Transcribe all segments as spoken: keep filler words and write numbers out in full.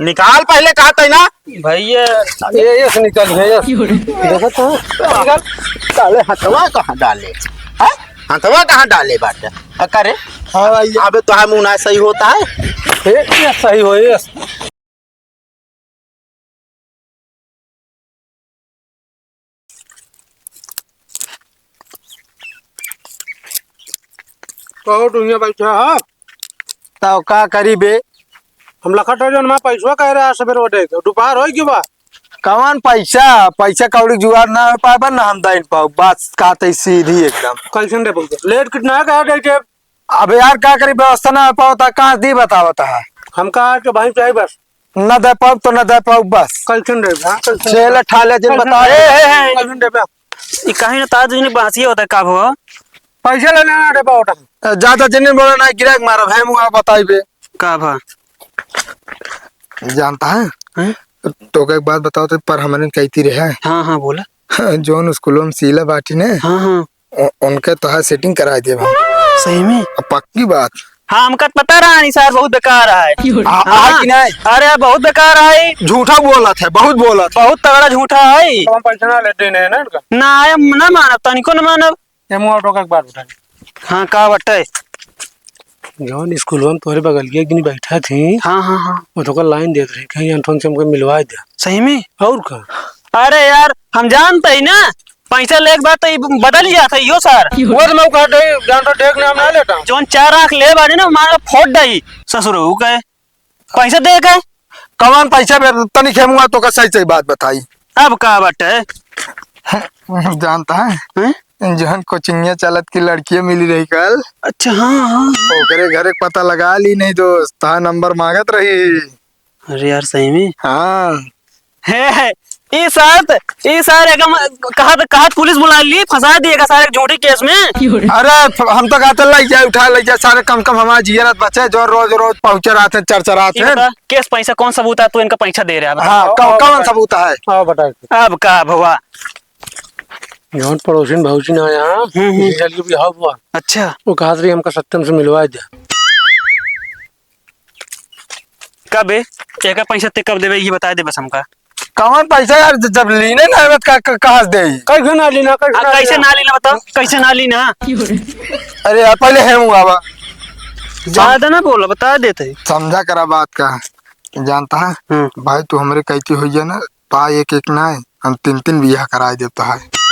निकाल पहले, कहा तै ना। भैया। ये, ये से निकाल, ये, ये। देखो तो, निकाल। साले हथवा कहाँ डाले? हैं? हथवा कहाँ डाले बाटे? आ, करे? हाँ, भैया। अबे तोहार मुंह ना सही होता है। ये, ये सही हो, ये। कहो, दुनिया बैठा है। तब का करी बे? हम लखत रहे जौन, हमार पैसवा कह रहा है सवेरे वो दे के, दोपहर होई गवा। कवन पैसा? पैसा कौड़ी जुगाड़ ना हो पाए बा, ना हम दाइन पाऊ। बात कहते सीधी एकदम। कैसन दे पैसा? लेट कितना है, कहा दे के? अब यार, का करी, व्यवस्था ना हो पावता, कहाँ दी बतावता है? हमका आज के भाई चाहिए बस। ना दे पाऊ तो ना दे पाऊ बस। कैसन दे बा? कैसन दे? ठेला ठाले जिन कैसन बता दे? ए, ए, ए। कैसन दे बा? ई कहीं ना ताज नहीं बासी होता है, का भवा? पैसा लेना ना दे पावता। ज्यादा जिन बोला ना, गिराक मारब है, मुआ बताई बे। का भा? जानता है? हैं? तो एक बात बताओ तो, पर हमने कहती रहे। हाँ, हाँ, बोला। जौन स्कूलों में शीला बाटी ने, हाँ, हाँ। उ-, उनके तोहार setting कराइ देब हम। सही में? अब पक्की बात। हाँ, हमका पता रहा नहीं सर, बहुत बेकार है। आ, हाँ। आ कि नहीं? अरे, बहुत बेकार है। झूठा बोलत है, बहुत बोलत। बहुत तगड़ा झूठा है। तो हम पैसा ना लेते हैं ना इनका। ना, हम ना मानब, तनिको ना मानब। ये मुंह उठा के एक बात बताई। हाँ, का बटे? जौन स्कूलवा में तोहरे बगलिया एक दिन बैठा थी, हाँ, हाँ, हाँ। वो तो का लाइन देत रही, कहीं अंठोन से हमको मिलवा दे। सही में? और का? अरे यार, हम जानते ही ना, पैसा लेके बाद तो ई बदल ही जाता है, यो सर। वो तो मैं कहते ही जानता, देख नाम ना लेता। जौन चार आंख ले बानी ना, मार के फोड़ दई, ससुर हो गए। पैसा दे के? कवन पैसा बे? तनी खेमुआ तो का सही सही बात बताई। अब का बाटे? जानता है? हैं? जहन कोचिंगिया चलत की लड़कियां मिली रही कल। अच्छा, हाँ, हाँ। ओकरे घरे पता लगा ली नहीं दोस्त, तहा नंबर मांगत रही। अरे यार, सही में? हाँ। हे, हे, ई सार त, ई सार एकदम कहत, कहत पुलिस बुला ली, फंसा दिएगा सारे झूठी केस में। अरे, फ-, हम तो कहते लग जाए, उठा लग जाए, सारे कम कम हमारे जियरत बचे, जो रोज रोज पहुंचे रहते हैं, चर चराते हैं। बता, केस पैसा कौन सबूत है, तू इनका पैसा दे रहा है, बता। हाँ, कौ-, कौन सबूत है? हाँ, बता। अब का भवा? जौन पड़ोसिन भौजी ना यहाँ, हम्म, हम्म। उसी साल के बियाह हुआ। अच्छा। वो कहत रही, "हमका सत्यम से मिलवा दे।" कब है? एकर पैसा ते कब देबे, ये बता दे बस हमका। कौन पैसा यार, ज-, जब लीने ना आवे, का, का, कहाँ से देई? कैसे ना लीना, कैसे आ, ना कैसे लीना? ना लीना बताओ, कैसे ना लीना? अरे यार, पहले है हुआ बा। ज्यादा ना बोला, बता देते। समझा करा बात का, जानता है? हम्म। भाई, तू हमरे कहती हुई है ना, पा एक एक ना, हम तीन तीन बियाह कराए देता है।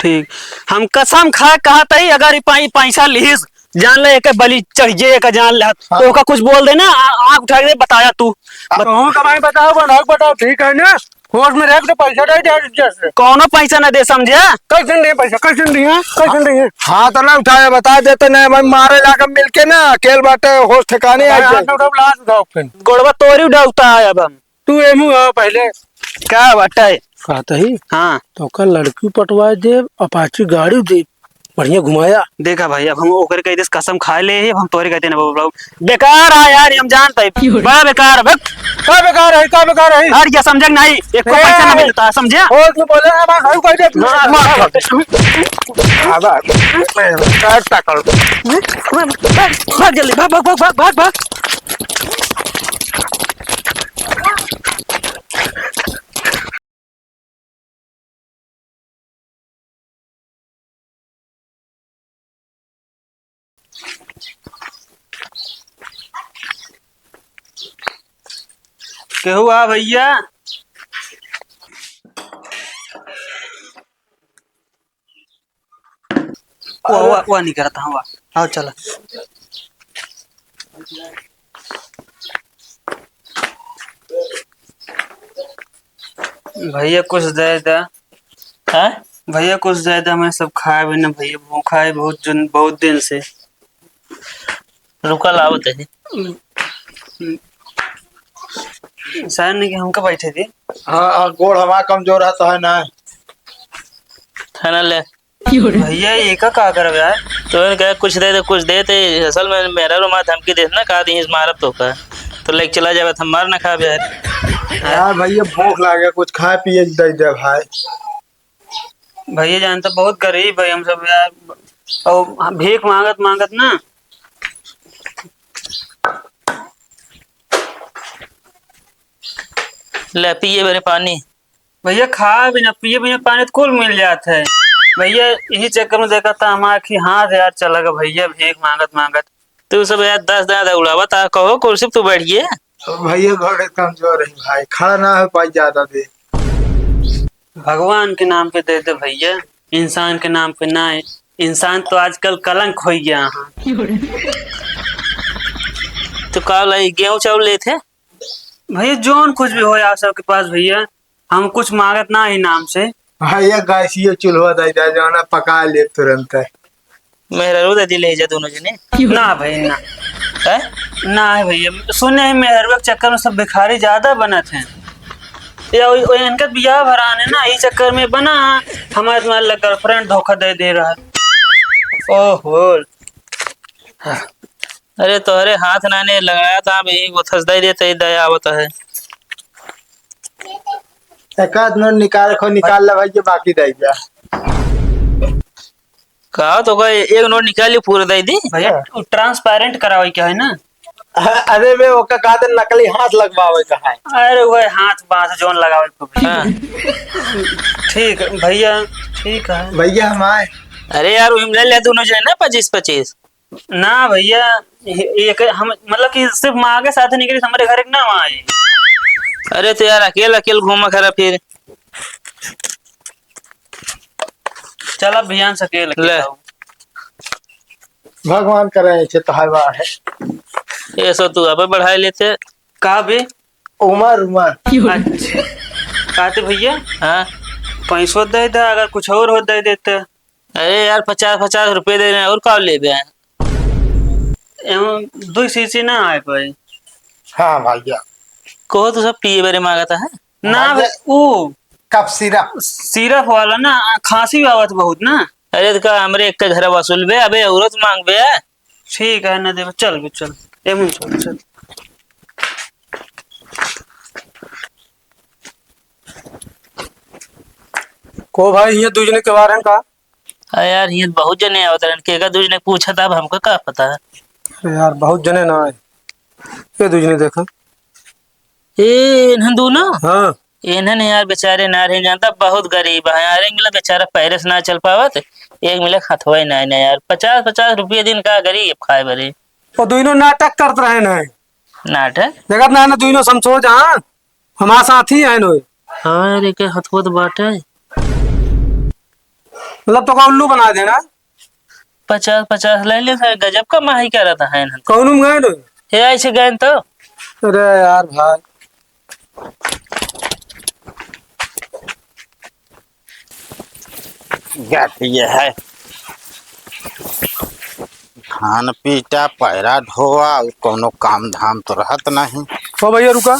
ठीक, हम कसम खा कहत हई, अगर ई पै-, पैसा लिहिस, जान ले, एके बलि चढ़ जे, एके जान ले, हाँ। तो ओका कुछ बोल देना, आ-, आँख उठा के बताया तू। बत- कहूँ का भाई बताओ, बनाओ, बताओ, ठीक है ना? होश में रह के तो पैसा दे दे, जैसे। कौनो पैसा ना दे, समझे? कैसे दे पैसा, कैसे दिए, कैसे दिए? हाँ, तो ना उठाया, बता देते नहीं, भाई, मारे लाके मिलके ना, अकेल बाटे, होश ठिकाने आ भाई, जाए। हाथ उठाओ, लाश उठाओ फिर। गोड़वा तोरी उठाउता है अब हम। तू एमू आओ पहले। का बाटे? कहत ही? हाँ। तो ओकर लड़की पटवा देब, अपाची गाड़ी देब, बढ़िया घुमाया। देखा भाई, अब हम ओकर कह देस कसम खाए ले ही, अब हम तोरे कहते ना बाबू, बाबू। बेकार है यार, हम जानते हैं। क्यों रे? बड़ा बेकार है, बक। का बेकार है, का बेकार है? यार, ये समझे कि नहीं? एक को ए, पैसा ना मिलता है, समझे? और तू बोले, अब भाई कोई देख। हाँ, हाँ, हाँ। अब, अब, मैं, मैं, टैक्स का करूँ। भाग, भाग जल्दी, भाग, भाग। केहू आ भैया? वा, वा, वा नहीं करता, वा। आओ, चला। भैया, कुछ दे दे। हाँ? भैया, कुछ दे दे, हमें सब खाए भी ना भैया, भूखा है बहुत दिन, बहुत दिन से। रुका, लावत है। सर ने कि हमका बैठे दे। हाँ, हाँ, गोड़ हमारा कमजोर है तो है ना। है ना, ले। भैया, ये का, का करब यार? तो इनका कुछ दे दे, कुछ दे दे। असल में मेरा रो माँ धमकी देत ना, कहा दी मारब तो का। तो लेके चला जावे, हम मार ना खाब यार। यार भैया, भूख लागे, कुछ खाए पिए के दे दे भाई। भैया जान तो बहुत गरीब है हम सब यार, और भीख मांगत मांगत ना। ले, पिए बरे पानी। भइया, खाए बिना, पिए बिना पानी तो कुल मिल जात है। भइया, यही चक्कर में देखा था हमार कि हाथ यार चला गया भइया, भीख मांगत मांगत। तू सब यार दस दांत उड़ावत आ, कहो कुर्सी पे तू बैठ गए। भइया, बड़े कमजोर है भाई, खड़ा ना हो पाई ज्यादा देर। भगवान के नाम पे दे दे भइया, इंसान के नाम पे ना। इंसान तो आजकल कलंक हो गया है। तो का लाई, गेहूं चाउर लेते? भइया, जौन कुछ भी हो आप सबके पास भइया, हम कुछ मांगत ना ही नाम से। भइया, गैसियो चूल्हा दे दे, जौन पका ले तुरंत। मेहरारू दे दी ले जा दोनों जने। ना भाई, ना। हैं? ना है भइया, सुने हैं मेहरारू के चक्कर में सब भिखारी ज्यादा बनत हैं। या ओइ, ओइ इनका बियाह भरान है ना, ई चक्कर में बना, हमारे तुम्हारे लग girlfriend धोखा दे दे रहा है। ओहो। अरे तोहरे हाथ नाने लगाया था, अब यही गोथस दे देते ही दया आवत है। एक आध नोट निकाल खो, निकाल ले भाई, ये बाकी दे गया। का तो का एक नोट निकाली, पूरा दे दी। भइया, उ transparent करावे के है ना? अरे बे, ओका का दे नकली हाथ लगवावे का है। अरे वह हाथ बांस जौन लगावे को भइया। हाँ। ठीक है भइया, ठीक है। भइया हम आए। अरे यार, वही ले ले दोनों जने ना पच्चीस पच्चीस। ना भइया, ये, ये के-, हम मतलब कि सिर्फ माँ के साथ निकली, हमारे घर एक ना वहाँ आई। अरे तो यार, अकेल अकेल घूमा करा फिर। चल अब भियान से अकेल अकेल ले। आओ। भगवान करे ऐसे तो हर बार है। ये सो तू अबे बढ़ाई लेते। का बे? उमर, उमर। अच्छा। कहते भइया, हाँ? पैसो दे दे, अगर कुछ और हो दे देते। अरे यार, पचास पचास रुपये दे रहे हैं, और का लेबे? एवं दो शीशी ना आए पाए। हाँ भइया। कहो तो सब पिए बरे मांगता है। ना भइया, बे, ऊ कफ सिरप। सिरप वाला ना, खांसी आवत बहुत ना। अरे तो का हमरे एक के घर वसूल बे, अबे औरत मांग बे। ठीक है, ना देबे, चल बे, चल। एमन चल, चल। को भाई, ये दूजने के बारे में का? अरे यार, हियाँ बहुत जने आवत रहन, केका दूजने पूछत, अब हमका का पता? अरे यार, बहुत जने ना आए। ये दूजने देखा। ए, इन्हन दूनो? हाँ। इन्हन यार बेचारे ना रहे, जानता, बहुत गरीब है यार। एक मिला बेचारा पैरे से ना चल पावत, एक मिला हथवा ही ना है ना यार। पचास पचास रुपये दिन का गरीब खाए बरे। वो दूनो नाटक करत रहे ना। नाटक? देखत ना, ना दूनो समझो जहाँ। हमार साथी है नोए। हाँ यार, एके हथवा तो बाटे। मतलब तो का उल्लू बना देना। पचास पचास ले ले, सारे गजब का माही करत है इन्हन। कौन में गए नोए? हे ऐसे गए तो। अरे यार भाई। गति ये है, धान पीटा, पैरा ढोआ, और कौनो काम धाम तो रहत नहीं। ओ भइया, रुका।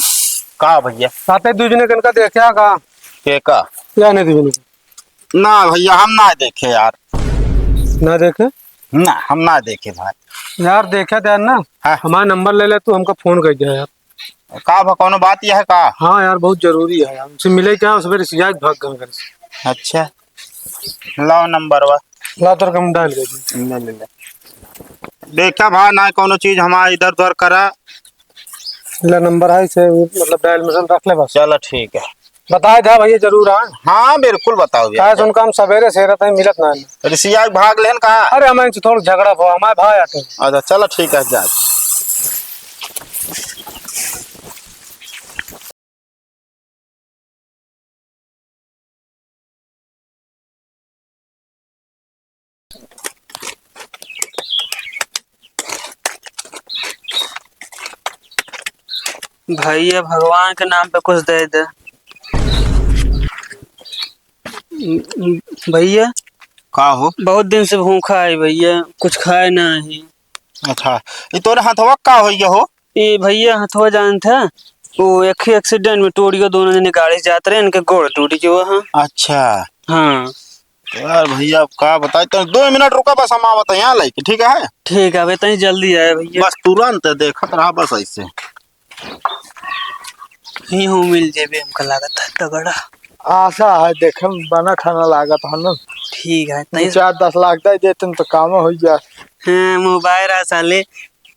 का भइया? साथे दूजने कनका देखा का? के का? या नहीं दूजने? ना भइया, हम ना देखे यार। ना देखे? ना, हम ना देखे भाई। यार देखे थे ना, हाँ। हमारा नंबर ले ले तू, हमका फोन कर दिया यार। का भा, कौनो बात यह है का? हाँ यार, बहुत जरूरी है यार, उनसे मिले क्या, उस पर रिसियाज भाग गए घर से। अच्छा, लाओ नंबर वा। ला तोर कम डायल कर दे। ले, ले, ले। देखा भा, ना कौनो चीज हमारा इधर उधर करा। ले नंबर है, इसे मतलब डायल में रख ले बस। चलो ठीक है। बताए था भइया जरूर, हाँ। हाँ, बिल्कुल बताओ भइया। काहे से उनका हम सवेरे से रहते हैं, मिलत ना है। रिसिया भाग लेन कहा? अरे, हमारे इनसे थोड़ा झगड़ा हुआ, हमारे भाई आते हैं। अच्छा, चलो ठीक है, जा। भइया, भगवान के नाम पे कुछ दे दे। भइया। का हो? बहुत दिन से भूखा है भइया, कुछ खाए ना है। अच्छा, ये तोरे हथवा का हो गया हो? ये भइया हथवा जान था, वो एक ही accident में टूट गया, दोनों जने गाड़ी से जात रहे, इनके गोड़ टूट गया वहाँ। अच्छा। हाँ। यार भइया, अब का बताई, तो दो मिनट रुका, बस हम आवत हैं यहाँ लेके, ठीक है? ठीक है, अबे तनी जल्दी आए भइया। बस तुरंत देखत रहा, बस ऐसे। ही हूँ मिल जेबे, हमका लागत है तगड़ा। आशा है, देखे में बना खाना लागत है ना। ठीक है, दो तनी चार दस लाख दे देते तो काम हो जाए। हाँ, मोबाइल आ साले,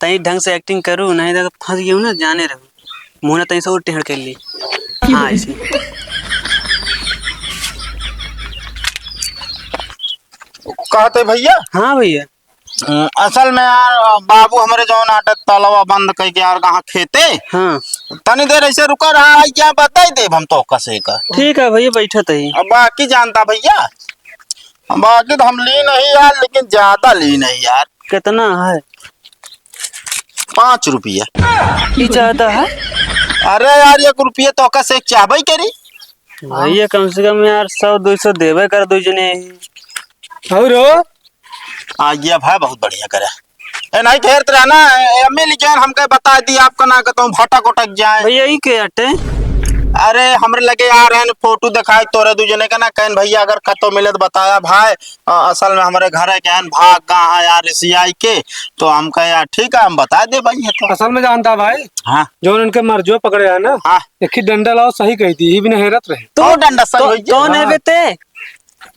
तनी ढंग से acting करू, नहीं तो फंस गयू ना, जाने रहू। मुँह ना तनी से और टेढ़ कर ली। हाँ, ऐसे। कहते भैया। हाँ भैया। अ, असल में यार, बाबू हमरे जौन आटे तलवा बंद कइके यार कहाँ खेते। हाँ। तनी देर ऐसे रुका रहा है, क्या बताई देब हम तो कसे का। ठीक है भैया, बैठत ही। अब बाकी जानता भैया, बाकी तो हम ली नहीं यार, लेकिन ज्यादा ली नहीं यार। कितना है? पाँच रुपया। ये ज्यादा है? अरे यार, एक रुपया तो कसे चाहबे करी। भैया, कम से कम यार, सौ दो सौ देबे कर दो जने। और हो? आ गया भाई, बहुत बढ़िया करे। ए, नहीं घेरत रहना, ए, अम्मी ली जौन हमके बताइ दी, आपका ना कहता हूँ, भटक उटक जाए। भैया, ई के अटे? अरे, हमरे लगे आ रहे हैं, फोटो दिखाए तोरे दू जने के ना, कहन भैया, अगर कतो मिले तो बताया भाई। अ, असल में हमरे घर है, कहन भाग गा है यार, रिसियाई के, तो हम कहे, "यार, ठीक है, हम बताइ दे भाई, ये तो।" असल में जानता भाई, हाँ। जौन इनके मर्जो पकड़े है ना, हाँ। एक ही डंडा लाओ, सही कही थी, ये भी नहीं हेरत रहे। तो कौन डंडा सही तो, होई? कौन है हाँ। बे ते?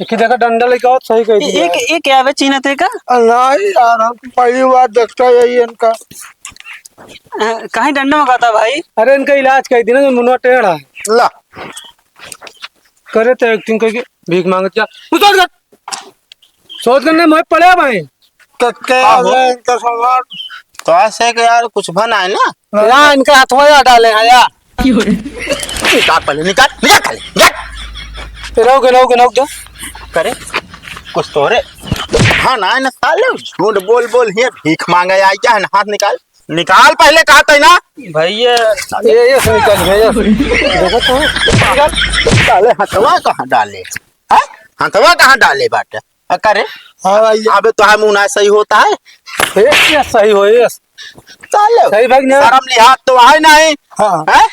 एक ही देखा डंडा लेके आओ, सही कही थी एक, यार। एक क्या बे चीन्हत है का? नहीं यार, हम पहली बार देखता है ये इनका। अ, काहे डंडा मंगाता भाई? अरे इनका इलाज कही थी ना, जो मुनवा टेढ़ा है। ला। करे तो एक्टिंग करके भीख मांगत जा। तू सोच कर, सोच कर नहीं, मैं पड़े भाई। कक्के आहो। आ गए इनका सामान। तो ऐसे कि यार कुछ बना है ना? ना, इनका हथवा या डाले हैं यार। निकाल पहले, निकाल, निकाल पहले, निकाल। ये रहो, गिनाओ, गिनाओ, दो। करे, कुछ तो रे। हाँ, ना, ना, साले, झूठ बोल, बोल, ये भीख मांगे आई क्या है ना? हाथ निकाल, निकाल पहले, कहा था ना। भैया। ये, ये से निकाल, भैया। देखो तो। निकाल। साले, हथवा कहाँ डाले? हैं? हथवा कहाँ डाले बाटे? अ, करे? हाँ भाई। अबे तोहार मुंह ना सही होता है। ए, ये सही हो, ये। साले, सही भाई ना। शर्म लिहाज तो आए नहीं। हाँ। हैं?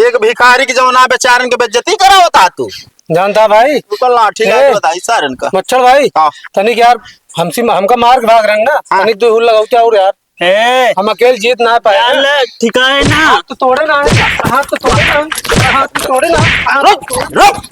एक भिखारी के जौन आ बेचारन के बेइज्जती करावता तू। जानता भाई। तू कल लाठी ए, का बताई सारन का। मच्छर भाई। हाँ। तनिक यार, हमसे, हमका मार के भाग रहे हैं ना। हाँ। तनिक दो हुल लगाओ क्या और यार। ए। हम अकेले जीत ना पाए। यार, ले, ठिकाए ना। हाथ तो तोड़े ना, हाथ तो तोड़े ना, हाथ तो तोड़े ना। रुक, रुक।